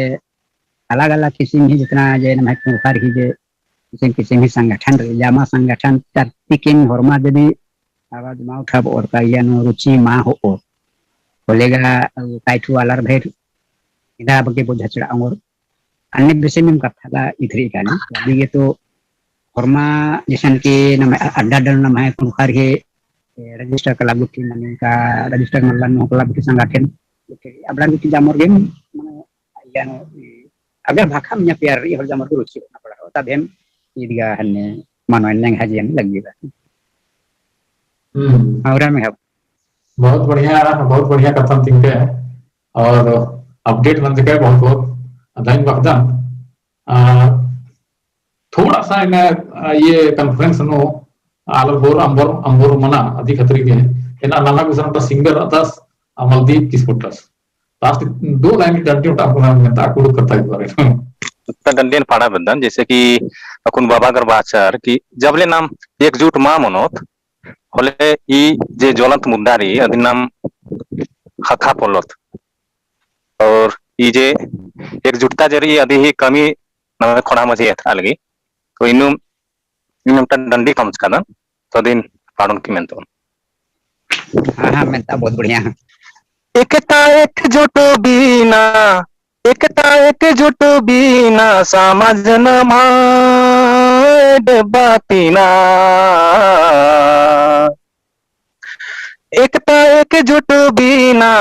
अलग-अलग किसिम ही जितना जे नम्है कुँड़ुख़र ही जे किसिम किसिम ही संगठन रई, जामा संगठन तरती किन होरमा जदी आवाज मा उठाबओर का इया नू रुचि मा होओर, होले गा कई ठू आलर भइर इदा बग्गे बोझा चढ़ाओर। अन्ने बेसे में कत्था ला इतरी कानी। अदिगे तो होरमा जैसन कि नम्है अड्डा अड्डा नू नम्है कुँड़ुख़र ही, ए, register club गुट्ठी मनी का, register मल्ला नू club गुट्ठी संगठन गुट्ठी, अबड़ा गुट्ठी जामर गे, मने, इया नू, ई, अगर भाखा मइय्याँ प्यार रई होले जामर गे रुचि होना पड़ा हो, तब हम ईद गा हन्ने मनो एन्ने हाजी हन्ने लग्गी बा। हम्म। और हम हब। बहुत बढ़िया, बहुत बढ़िया कत्थन तिंकय और update नंजकय बहुत बहुत धन्यवाद। आ, थोड़ा सा एन्ने, आ, ये conference नू आलर बोर अम्बर, अम्बर मना अदी खतरी गे, एन्ने नना गुसन ता singer अदस, अमलदीप किस्पोट्टस। Last दो line डंडी उठा अपना में ता कुँड़ुख़ कत्था के बारे में। ता डंडी पाड़ा बेद्दन, जैसे कि अक्कुन बाबा गर बाचर कि जबले नाम एकजुट मा मनोत, होले ई जे ज्वलंत मुद्दा रई, अदिन नाम ख़क्खा पोल्लोत। और ई जे एकजुटता जे रई, अदी ही कमी नम्है ख़ोंड़हा मझी एथरा लगी। तो इन्नु, इन्नु ओन्टा डंडी कमचकादन, तो अदिन पाड़ोन की मेनतोन। हाँ, हाँ, मेन्ता बहुत बढ़िया। एकता एकजुट बीना, एकता एकजुट बीना, समाज नम्है एड़पा तिना। एकता एकजुट बीना,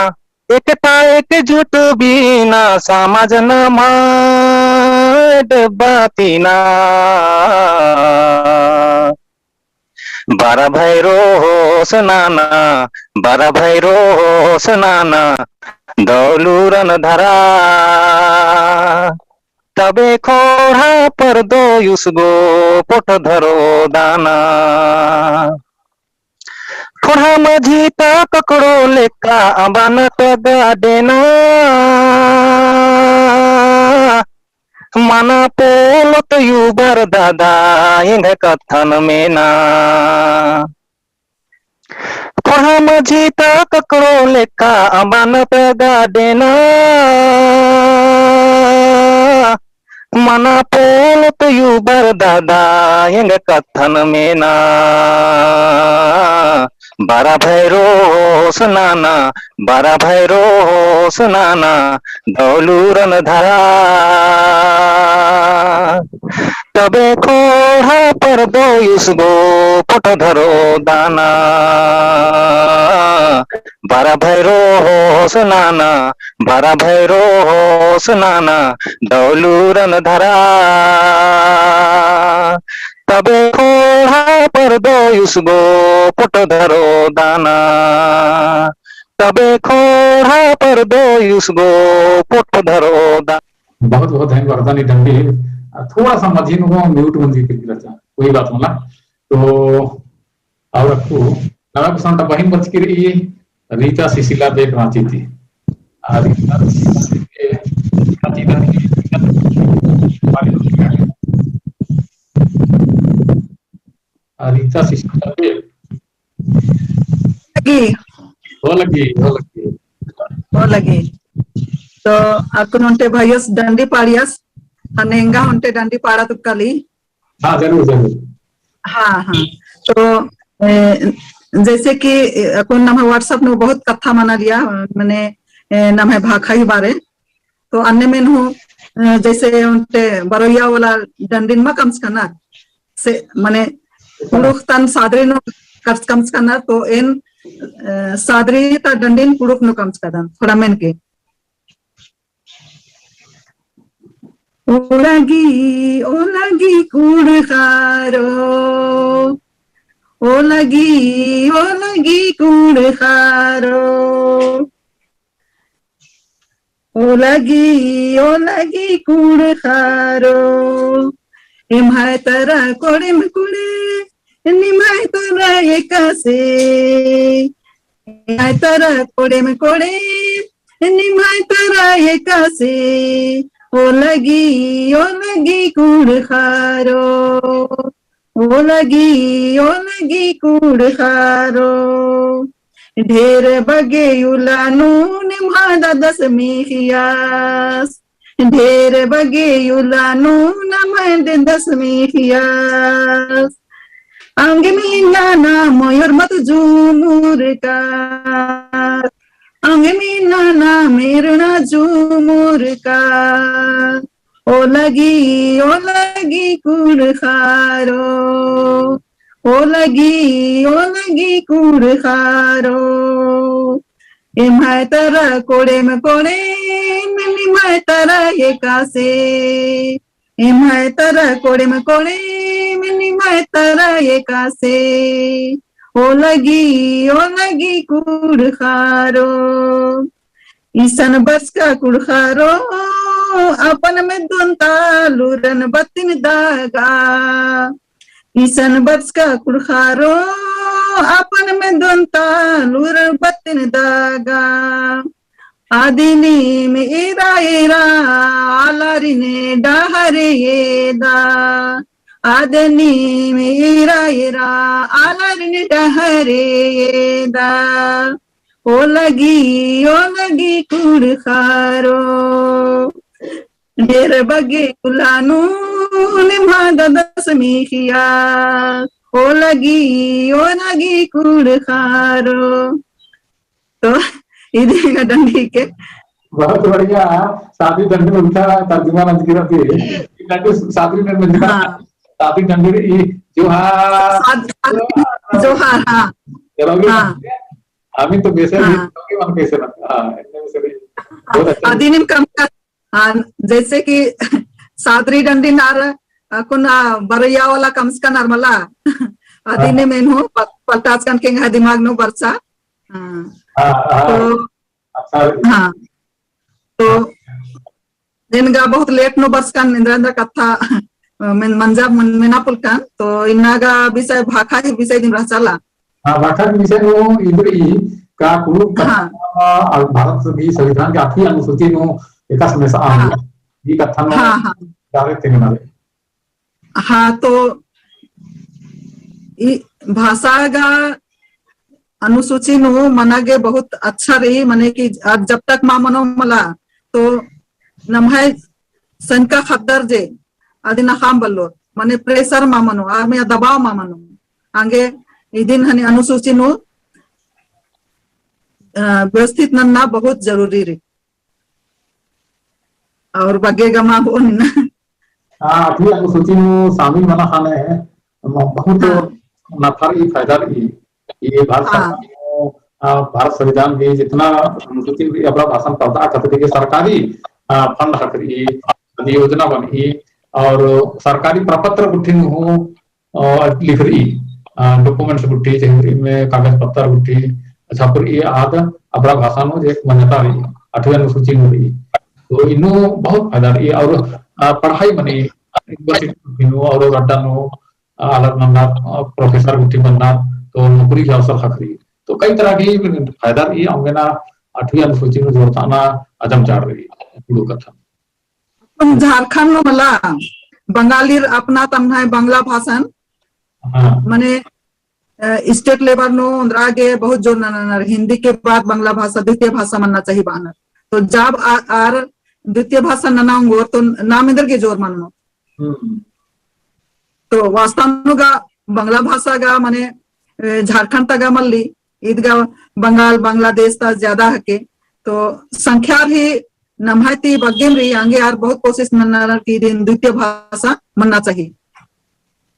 एकता एकजुट बीना, समाज नम्है एड़पा तिना। बरा भैरो होस नना, बरा भैरो होस नना, दौलुरन धरा। तबे खोंड़हा परदोयुस गो पोट धरो दाना। खोंड़हा मझी ता ककड़ो लेखा अम्बा नू तगा डेना। मना पोल्लोत युबर दादा एंग्है कत्थन मेना। खोंड़हा मझी ता ककड़ो लेखा अम्बा नू तगा डेना। मना पोल्लोत युबर दादा एंग्है कत्थन मेना। बरा भैरो होस नना, बरा भैरो होस नना, दौलुरन धरा। तबे खोंड़हा परदोयुस गो पोट धरो दाना। बरा भैरो होस नना, बरा भैरो होस नना, दौलुरन धरा। तबे खोंड़हा परदोयुस गो पोट धरो दाना। तबे खोंड़हा परदोयुस गो पोट धरो दाना। बहुत बहुत धन्यवाद दानी डंडी। थोड़ा सा मझी नू mute मंजकी रहचा, कोई बात मला। तो और अक्कु नगा गुसन ता बहिन बरचकी रई रीता सिसिला बेक राँची ती। आ रीता सिसिला बेक राँची ती। आ रीता सिसिला बेक लगी। हो लगी, हो लगी। हो लगी। तो अक्कुन ओन्टे भइयस डंडी पाड़ियस, अन्ने एंगा ओन्टे डंडी पाड़ा तुक्काली। हाँ, जरूर, जरूर। हाँ, हाँ। तो, ए, जैसे कि, ए, अक्कुन नम्है WhatsApp नू बहुत कत्था मना लिया, मने, ए, नम्है भाखा ही बारे। तो अन्ने मेन हूँ, अ, जैसे ओन्टे बरोइया वाला डंडिन मा कमचका ना, से, मने, कुँड़ुख़ तन सादरी नू कमचका ना, तो एन, अ, सादरी ता डंडिन कुँड़ुख़ नू कमचकादन, थोड़ा मेन के। ओ लगी, ओ लगी कुँड़ुख़ारो, ओ लगी, ओ लगी कुँड़ुख़ारो। ओ लगी, ओ लगी कुँड़ुख़ारो, एम्है तरा कोड़ेम कोड़े, निम्है तरा एकासे। एम्है तरा कोड़ेम कोड़े, निम्है तरा एकासे। ओ लगी, ओ लगी कुँड़ुख़ारो। ओ लगी, ओ लगी कुँड़ुख़ारो, ढेर बग्गे उल्ला नू निम्है ददस मिखियास। ढेर बग्गे उल्ला नू निम्है ददस मिखियास। अंग मिन्ना ना मयूर मत जुमुर का। अंग मिन्ना ना मेरना जुमुर का। ओ लगी, ओ लगी कुँड़ुख़ारो, ओ लगी, ओ लगी कुँड़ुख़ारो। एम्है तरा कोड़ेम कोड़े, निम्है तरा एकासे। एम्है तरा कोड़ेम कोड़े, निम्है तरा एकासे। ओ लगी, ओ लगी कुँड़ुख़ारो। इसन बरचका कुँड़ुख़ारो, अपन मेंदोन ता लूरन बत्तिन दागा। इसन बरचका कुँड़ुख़ारो, अपन मेंदोन ता लूरन बत्तिन दागा। आदिनिम एरा एरा आलारिन डहरे एदा। आदिनिम एरा एरा आलारिन डहरे एदा। ओ लगी, ओ लगी कुँड़ुख़ारो। ढेर बग्गे उल्ला नू निम्है ददस मिखियास। ओ लगी, ओ लगी कुँड़ुख़रो। तो इदिन एंगा डंडी के। बहुत बढ़िया। सादरी डंडी उल्टा तर्जुमा नंजकी रई। डंडी सादरी में मंजका। हाँ। सादरी डंडी ई जोहार। साद-, साद-, जोहार, हाँ। चलो, अभी हाँ। अभी तो वैसे भी, हाँ। अभी मन कैसे ना। हाँ, इतने में से भी। बहुत अच्छा। अदिनिम कम कर हाँ, जैसे कि सादरी डंडी नार, अ, कुन, अ, बरैया वाला कमचका नार मला। अदिनिम एन हूँ प-, पलटाचकन के एंग्है दिमाग नू बरचा। हाँ। हाँ, हाँ। तो, अच्छा। हाँ। तो, एंगा बहुत late नू बरचकन, एन्दरा एन्दरा कत्था, अ, मेन-, मंजा मन-, मेना पोल्लकन, तो इन्ना गा विषय भाखा ही विषय दिम रहचा ला। हाँ, भाखा ही विषय नू इन्द्र ई का कुँड़ुख़ कत्था, हाँ। अ, भारत गही संविधान के आठवीं अनुसूची नू एकासे मेनसा, हाँ। ई कत्था नू हाँ, हाँ। डारे तेंगना रई। हाँ, तो ई भाषा गा अनुसूची नू मना गे बहुत अच्छा रई, मने कि आज जब तक मा मनो मला, तो नम्है सैनका ख़द्दर जे अदिन अख़ाम बल्लोर, मने pressure मा मनो, आर मइय्याँ दबाव मा मनो। आंगे इदिन हनी अनुसूची नू, अ, व्यवस्थित नन्ना बहुत जरूरी रई। और बग्गे गा मा बओन। हाँ, आठवीं अनुसूची नू शामिल मना ख़ने, म-, बहुत हाँ। नफा रई, फायदा रई। ई भारत हाँ। सरकार नू, आ, भारत संविधान गही जितना अनुसूची रई, अबड़ा भाषन परदआ खतरी के सरकारी, आ, fund ख़क्खरई, योजना बनई और सरकारी प्रपत्र गुट्ठी नू हूँ, अ, लिखरई, अ, documents गुट्ठी, जैसे में कागज पत्तर गुट्ठी, छपरई आद अबड़ा भाषा नू जे मान्यता रई, आठवीं अनुसूची नू रई। तो इन्नु बहुत फायदा रई और, अ, पढ़ाई मनी university नू और अड्डा नू, अ, अलग नंगा, अ, professor गुट्ठी बनना, तो नौकरी के अवसर ख़क्खरई। तो कई तरह की फायदा रई, अवंगे ना आठवीं अनुसूची नू जोड़ताना अजम चाड़ रई, कुँड़ुख़ कत्था। अपन झारखंड नू मला बंगालीर अपना तम्है बंगला भाषन, हाँ। मने, अ, state level नू ओन्द्रा गे बहुत जोर ननर, हिंदी के बाद बंगला भाषा द्वितीय भाषा मन्ना चाही बअनर। तो जब आ-, आर द्वितीय भाषा नना ओंगोर तो नाम एन्देर गे जोर मन्नो। हम्म। तो वास्तव नू गा बंगला भाषा गा मने, अ, झारखंड ता गा मल्ली, ईद गा बंगाल, बांग्लादेश ता ज्यादा हके। तो संख्या ही नम्है ती बग्गेम रई, आंगे आर बहुत कोशिश नन्नर कि इदिन द्वितीय भाषा मन्ना चाही।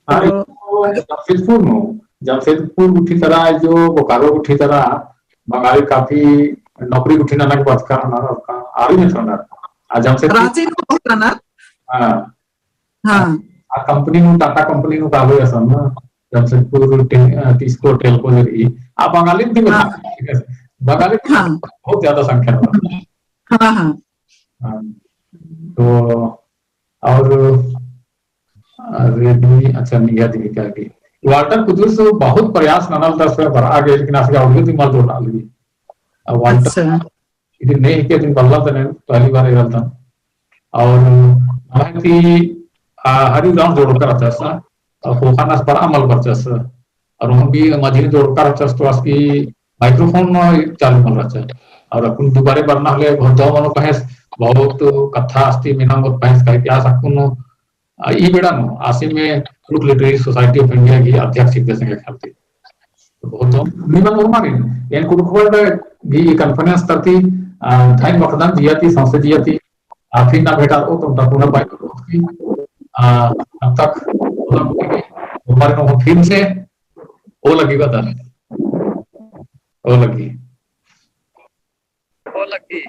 हाँ, तो इन्नु जमशेदपुर नू, जमशेदपुर गुट्ठी तरा जो बोकारो गुट्ठी तरा बंगाली काफी नौकरी गुट्ठी नना गे बरचका रअनर, आरी में रअनर। आ जमशेदपुर रांची नू बहुत रअनर। हाँ। हाँ। आ company नू, टाटा company नू कालो असन ना, जमशेदपुर टे-, अ, टिस्को टेल्को जे रई, आ बंगाली ती हाँ। बंगाली ती हाँ। बहुत ज्यादा संख्या में। हाँ, हाँ। हाँ। तो और, अरे, नी, अच्छा, निंग्है दिम का की। वाल्टर कुदुस बहुत प्रयास ननालदस बरआ गे, लेकिन आस गे audio दिम मल जोड़आ लगी। अब वाल्टर अच्छा। इदिन ने हिके दिन बल्ला तने पहली बार एरलदन। और हमारे ती, आ, हर एक गाँव जोड़कर रहचस, और ख़ोख़ा नस बरआ मल बरचस। और हम भी मझी जोड़कर रहचस तो आस गी microphone चालू मल रहचा। और अक्कुन दुबारे बरना होले बहुत दव मनो पहेंस, बहुत कत्था आस ती मेना मनो पहेंस, काहे कि आस अक्कुन आ, ई बेड़ा नू आसिम में कुँड़ुख़ Literary Society of India गही अध्यक्ष हिकदस एंग्है ख्याल ती। तो बहुत दव निमन उर्मारिन, एन कुँड़ुख़ World गही ई conference तरती, आ, धइन बअदन जिया ती, सौंसे जिया ती, आ, फिर ना भेंटारओत, तो उनका पुनः पाई करो की, आ, तब तक उर्मारिन फिर से ओ लगी बअदन। ओ लगी। ओ लगी।